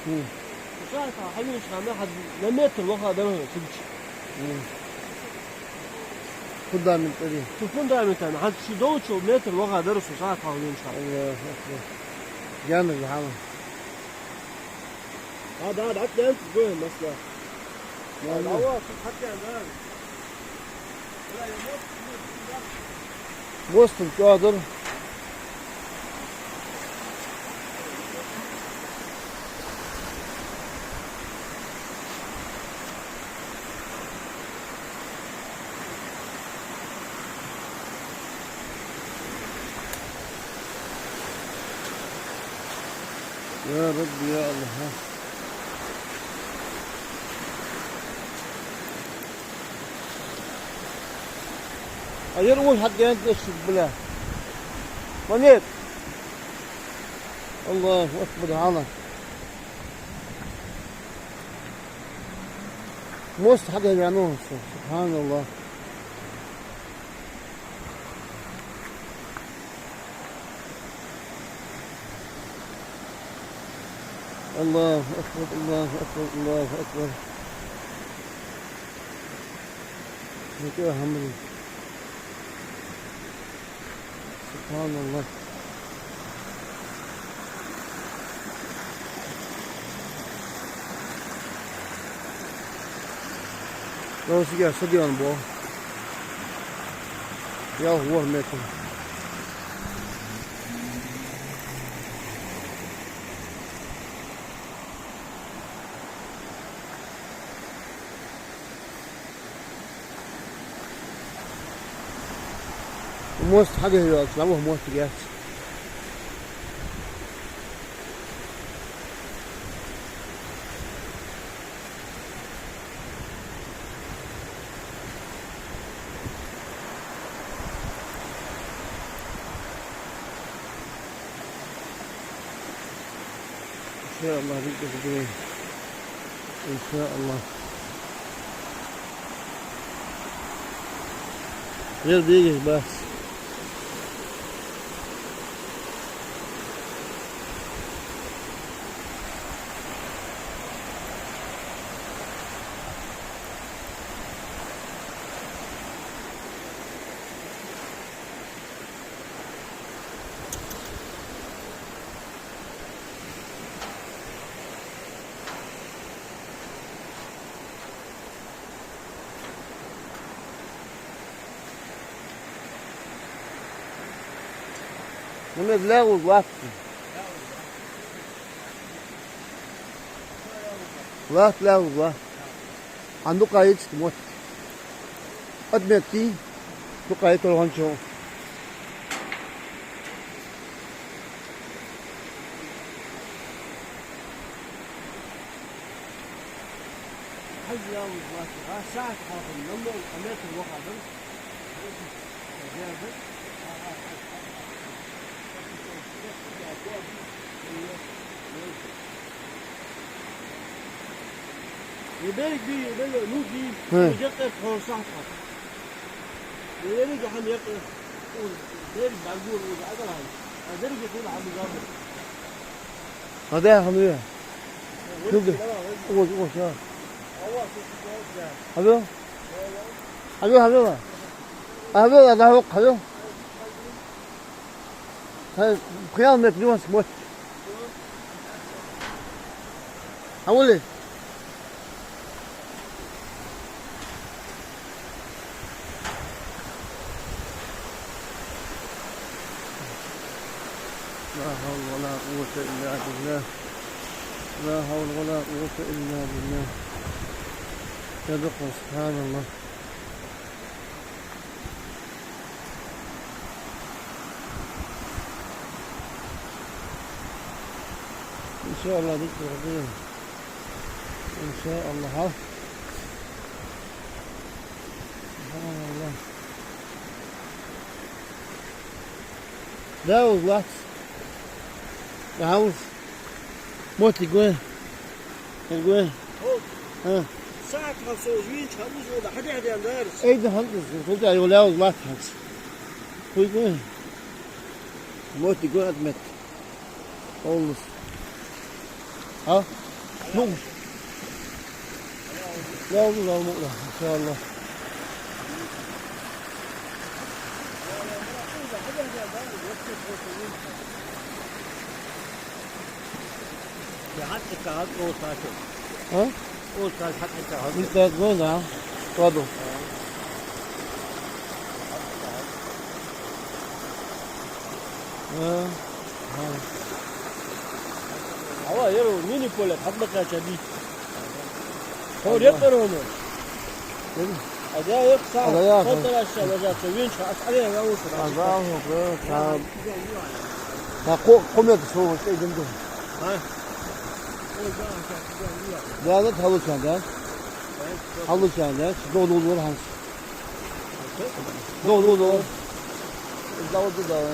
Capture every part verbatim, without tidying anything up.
Хм. Цу сахьата хьавенача хана, хьа на метр ваха дар хьона цигача. Хм. Фундамент тӀари. Цу фундамента, хьа шу долча метр ваха дар цу сахьата хьавенача хана. Аллаху акбар. Гаьна да хьала. Ада, ада, ада, ада, гой, масла. Ада, ава, тут хатта, да. Мост чӀоагӀа дар. يا رب، يا الله. А ер вон хьатӀагаьннад, эшшуг, бля. Момент. Аллаху акбар, хьала. Мост хьатӀагаьннад, субханаллах. الله أكبر، الله أكبر، الله أكبر. هيك يا عمري. سبحان الله. Лоси я стадион бо. Ялх-ворхӀ метр. Мост хьагӀайоалаш, лавах мост яц. إن شاء الله بيجي. إن شاء الله. غير بيجي بس. Мунед лягӀуз латт. Латт лягӀуз латт. Хьан дукха йицт мотт? Отметти, дукха йитар хӀанчо. Хьажа лягӀуз латт, а сахьат хьалха, ноль метр ваха дар. Е берг ди, е берг, ну, ди, хӀа. Е якъе тхо сахьат хьалха. Е берг хьан якъе, у, берг багур, у, агар хьан. А берг хьан хьан багур. Хьада хьан я? Хьада. Оз, оз, я. Хьада? Хьада, хьада. Хьада, хьада, хьада. Хай, пхиъал метр дувц мотт. Хьавола. لا حول ولا قوة إلا بالله. لا حول ولا قوة إلا بالله. يا دكتور، سبحان الله. إن شاء الله بكرة غدير. إن شاء الله، ها؟ سبحان الله. لا والله. عاوز. موتي قوي. قوي. ها. Сахьат хьалсовза вийнача хьалуза хьада хьадехьа дар. Эй, да хьанз, зултӀа йолаяв латт хьанз. Хуй гой. Мотт гой атмет. Оллус. А? Ну. Лав, лав, лав, иншаллах. А? Устаз гой, да? Кладу. А, а. Ала, яро, мини поле, хьадмакача ди. Хо репароно. А я их са, а я полтора часа назад, со винча, ас аре, я уж. А да, ну, да, да. Та ко-, комету со, вот, идем, да. А? Да, да, получан, да? Получан, да? Долу, долу, долу, хьанз. Долу, долу, долу. Долу, долу, долу.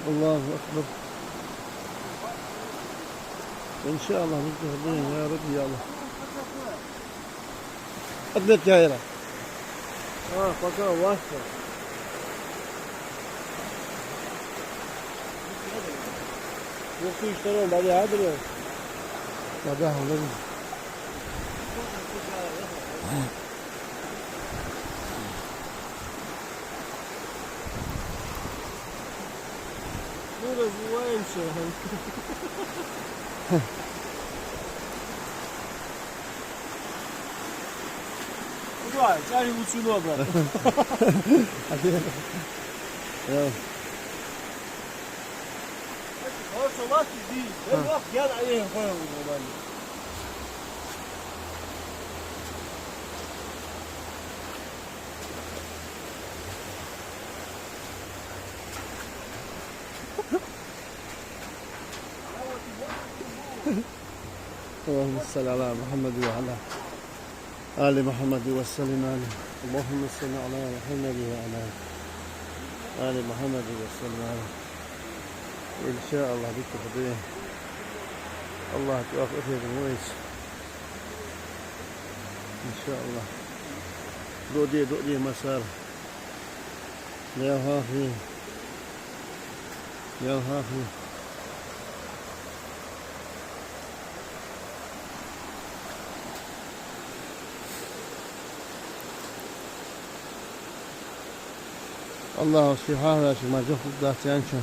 Аллаху акбар. Иншаллах, бизза хӀама да, я Рабби, я Аллах. Отмет яйра. А, пока, Вася. Двух тысяч втором баде хьадре. Баде хьадре. Ну, развиваемся. Куда? Тяни лучше обратно. Да. Хорошо, ласки ди. Да, лох, я на, я, я, я, я. اللهم صل على محمد وعلى آل محمد وسلم، آمين. اللهم صل على محمد وعلى آل محمد وسلم، آمين. إن شاء الله بك خير. الله توفق خير مويس. إن شاء الله. دودي، دودي مسار. يا هافي. يا هافي. الله سبحانه وتعالى ما جفت ذات ينشأ.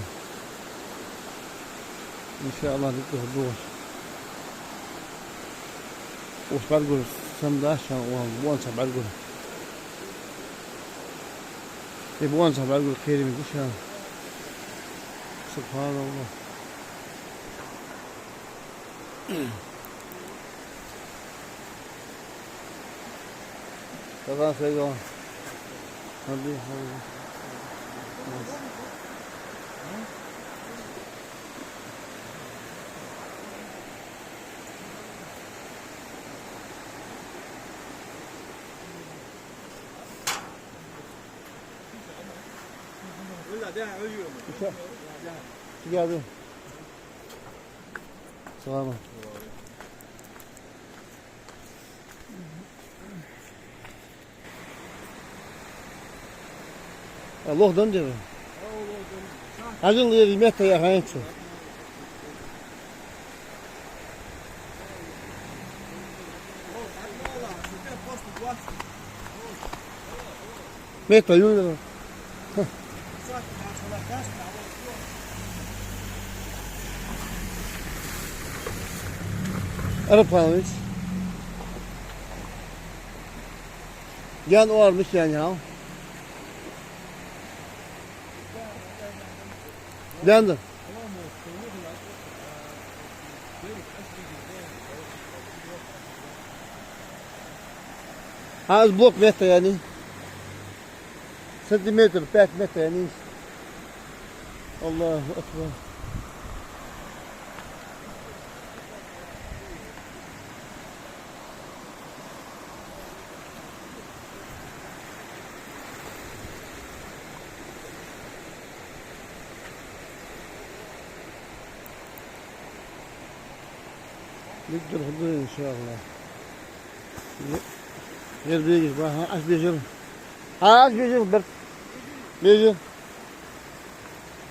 إن شاء الله نقدر ندوش. وش بقول سمداش وان سبع بقول. يبغون سبع بقول خير من دشان. سبحان الله. Tamam, söyle. Hadi, hadi. Geldi. Салам. А, лох дан дера? Хьажал, ер метта яханчу. Метта юллера. Арапанович. Ян ор миш ян ял. Ян да. Аз блок метта яни. Сантиметр пять метр яни. Аллаху акбар. Дика дар хургда, иншааллахӀ. Е-, ер бегаш ба, хӀа, Ӏаш бежар. ХӀа, Ӏаш бежар, бар. Бежар.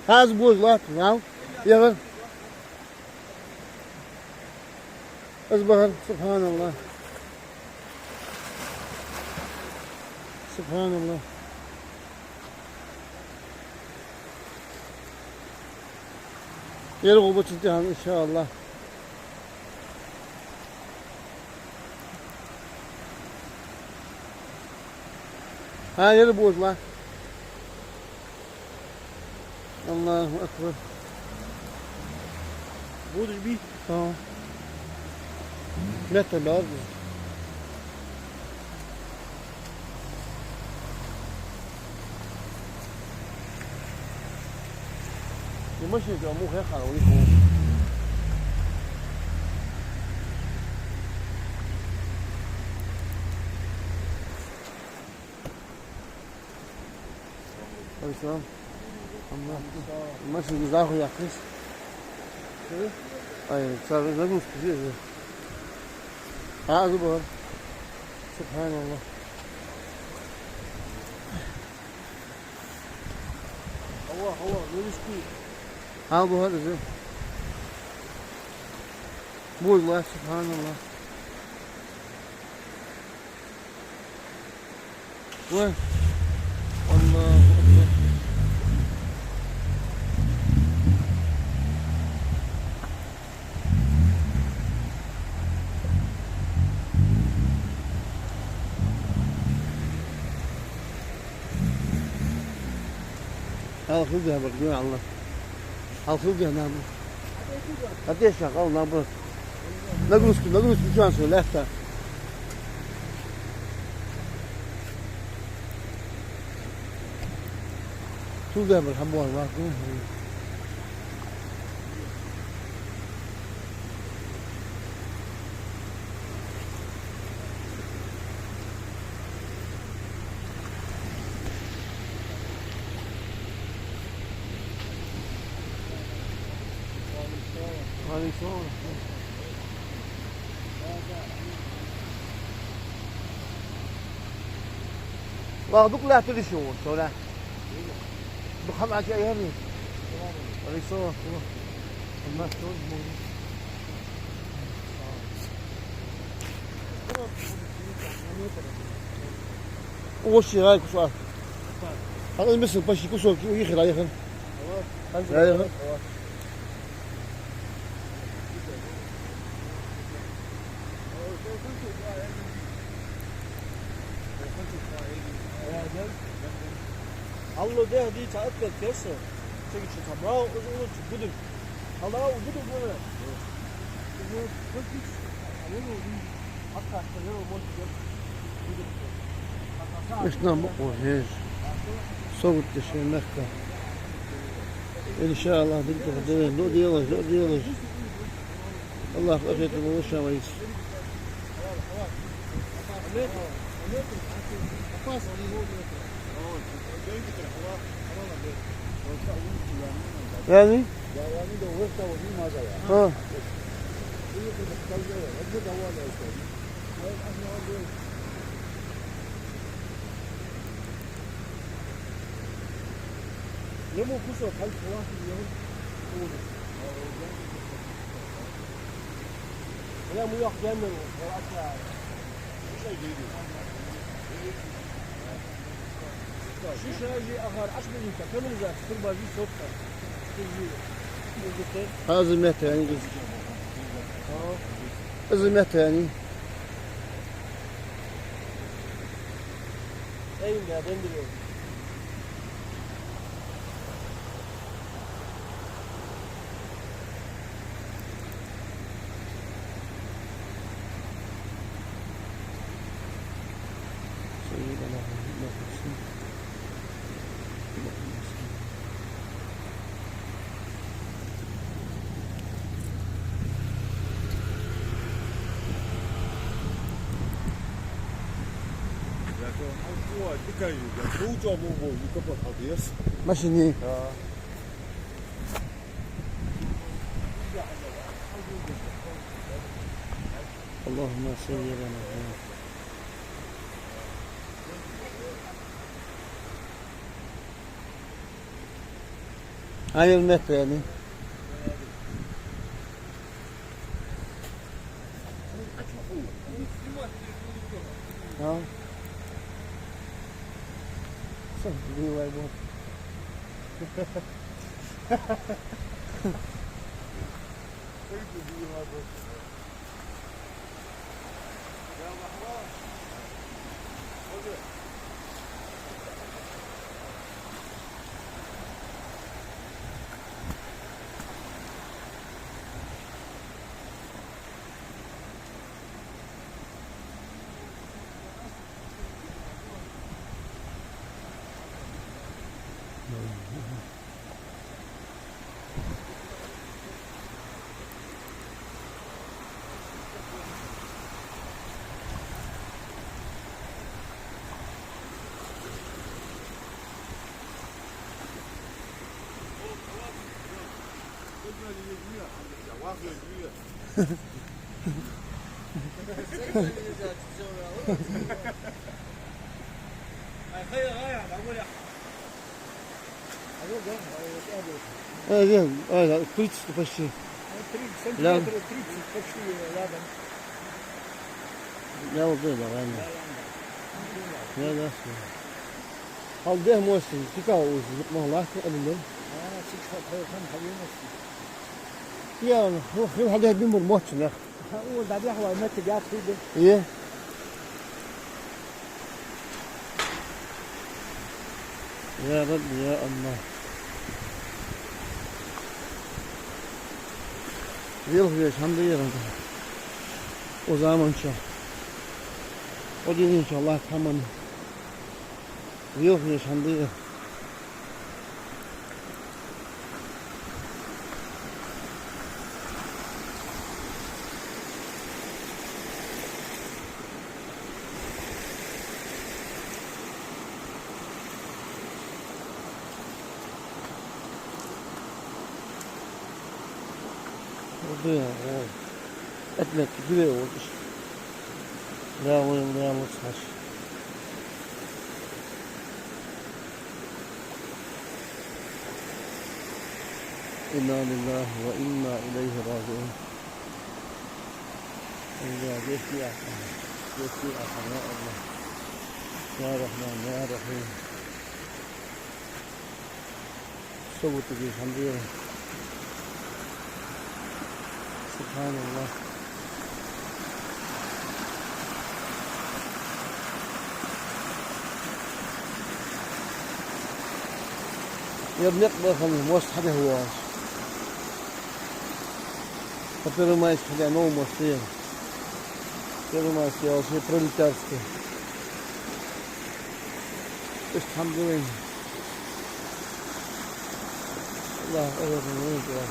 ХӀа, из божа латт, вау. Ягар. Из бахар, субхьаналлахӀ. СубхьаналлахӀ. Ер гӀо ба цун тӀехьа, иншааллахӀ. ХӀа, ер божа латт. АллахӀу акбар. Будеш бий? ХӀа. Метта баьлар. Из машина тӀа муха яхар вай хӀу. Алейкум салам. Амма. Машина заху яхаш. Ай, цар загрузка зе. А, забор. СубхьаналлахӀ. Аллах, Аллах, не рискуй. Хьал бухар из. Бой, Аллах, субхьаналлахӀ. Вай. Аллаху акбар. Хьалха хилда, бар, дуй Аллах. Хьалха хилда, наб. ХӀаьта ша хьал, наб. Нагрузка, нагрузка чан со лаьтта. Хилда, бар, хьабоагӀа, ваха. وعليكم السلام. Ва дукха лаьттар шо, шо лаьтта. Дукха хӀама Ӏачу айхьарий? Алейкум салам. Амма шо мугу. Вообще рай кусок. Хьал мисал почти кусок, уйхир, айхьар. Айхьар. Алло, дехьа дийца откат кеса, чиги чу цхьа бау, уж улучу гудур. Хала у гудур гура. Уж кулкич, алло, Ишта нах бакъо хьежа. Со гуттар шоай мехка. Иншааллахь, дин тӀа делаш, ду делаш, ду делаш. Аллахь къахетам болаш вайца. Яни? ХӀа. Лему кусок хьалха вахийта. Лему йохк гаьннар ву, вала аца. Ши шажи ахар Ӏаш бежинка, канализаци турбажи сотта. Хаза метани. Хаза метани. Эй, да, дендире. Машине. Да. اللهم صل على محمد. Ӏа ер метта яьннай. А? Са, дилай бо. Э, э, э, тридцать почти. Тридцать сантиметров, тридцать почти рядом. Я вот это, ладно. Я, да, всё. Хьал дехьа моастагӀий, тика уж, мах латт, аллам. Я, хил хьал дехьа бимур мотташ нах. Хьа, уж дӀадехьа вай, моттиг яц хӀу да. Е. Я Рабби, я Аллах. Велха веш хӀама да ер. Укх заман чу, укх дунен чу латт хӀама. Велха веш хӀама да ер. Отметка дилла волаш. Да, вай, да, вот, значит. إنا لله وإنا إليه راجعون. الله، يا الله، يا الله، يا الله. يا رحمن، يا رحيم. Со вутаге хьандира. Субханаллах. Ер никъ бахана мост хьадехьа воагӀаш. Хьа Первомайск хьадаь новый мост я. Первомайск ял ший Пролетарский. Иштта хьандуйла. Аллах, Аллах, Аллах.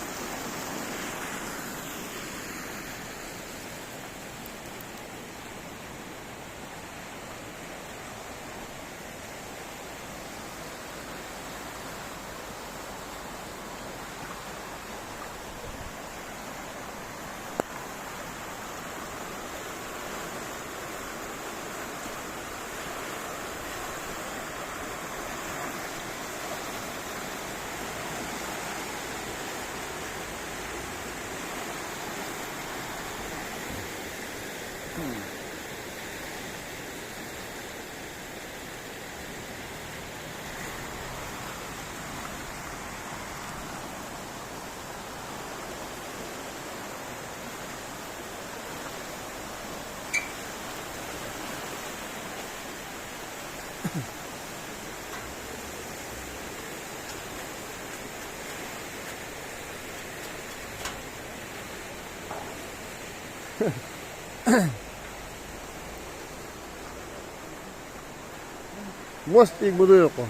Мост ийга ма дий хьо.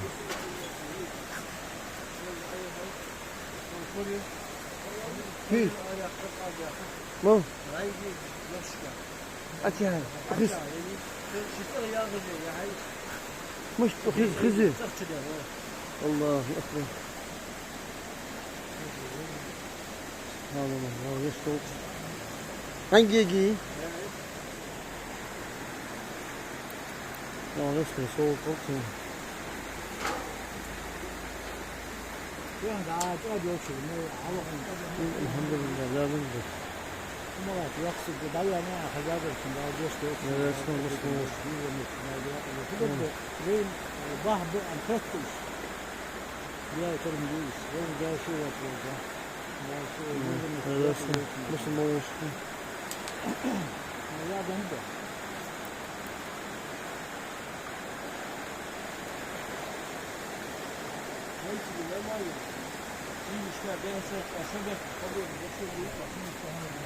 Хи. Ма? А чай. Хиз. Мишта хиз, хизи. Аллаху акбар. Субханаллах, Аллах, еш тов. Хьангеги? Молодец, пришёл, окей. Шен да, чӀоагӀа йолча ма хьалха. Алхьамдулиллахь, да, да, да. Ма ва, яхсиг да, я ма, хазагар шин да, деш, деш. Я, я, сон, сон. Вен, э, бах, бу, ам, хаттуш. Я, карим диш. Вен, да, шо, я, да. Да, шо, я, да, шо. Мусульман. Я, да, да.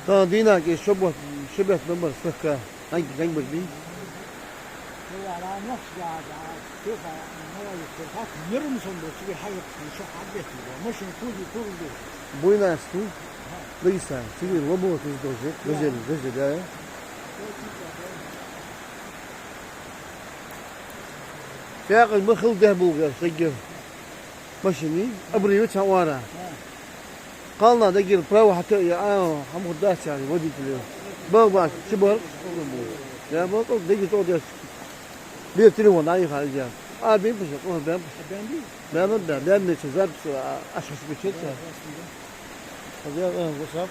Та дийнахьа шо бутт, шо бетта номер стака. Хьанг, хьанг бир бий? Машин кузи, кузи. Буйнакск, Дагестан. Цига лабо туз дожи. Газель, газель, да? Фаькъа ма хила дехьа булгар, шеггер. Машини, обрыв цхьа оара. Кхалнах даггара право хьатоъ я, а, хӀама хургдац яхаш водителе. Бах бац, чу бар. Я бах, даггара тӀа деш. Бер телефон, а, ихар изя. А, бен пуша, о, бен пуша. Бен, бен, бен, бен, бен, чу запись, а, ашхаш бичет, а. Хозяин, э, васап.